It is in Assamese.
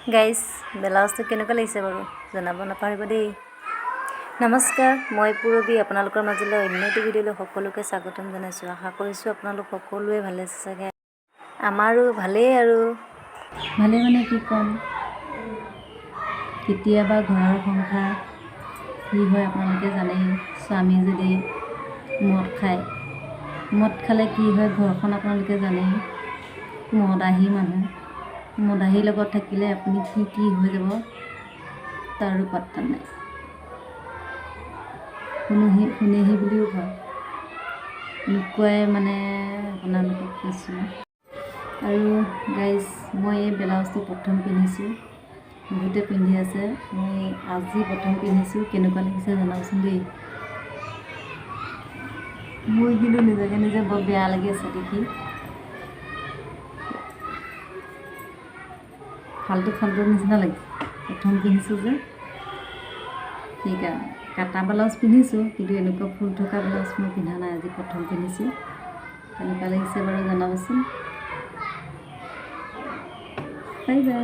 গাইজ, ব্লাউজটো কেনেকুৱা লাগিছে বাৰু জনাব নাপাহৰিব দেই। নমস্কাৰ, মই পূৰবী। আপোনালোকৰ মাজলৈ অন্য এটি ভিডিঅ'লৈ সকলোকে স্বাগতম জনাইছোঁ। আশা কৰিছোঁ আপোনালোক সকলোৱে ভালে আছে চাগে। আমাৰো ভালেই আৰু। ভালেই মানে কি ক'ম, কেতিয়াবা ঘৰৰ সংসাৰ কি হয় আপোনালোকে জানেই। স্বামী যদি মদ খায়, মদ খালে কি হয় ঘৰখন আপোনালোকে জানেই। মদাহী মানুহ, মদাহীৰ লগত থাকিলে আপুনি কি কি হৈ যাব তাৰো পাত্তা নাই। শুনোহি শুনেহি বুলিও কয়, এনেকুৱাই মানে আপোনালোকক কৈছোঁ। আৰু গাইজ, মই এই ব্লাউজটো প্ৰথম পিন্ধিছোঁ। বহুতে পিন্ধি আছে, মই আজি প্ৰথম পিন্ধিছোঁ। কেনেকুৱা লাগিছে জনাবচোন দেই। মোৰ কিন্তু নিজকে নিজে বৰ বেয়া লাগি আছে দেখি। ফাল্টু ফাল্টু নিচিনা লাগিছে, প্ৰথম পিন্ধিছোঁ যে সেইকাৰণে। কাটা ব্লাউজ পিন্ধিছোঁ, কিন্তু এনেকুৱা ফুল থকা ব্লাউজ মই পিন্ধা নাই, আজি প্ৰথম পিন্ধিছোঁ। কেনেকুৱা লাগিছে বাৰু জনাবচোন। Bye bye.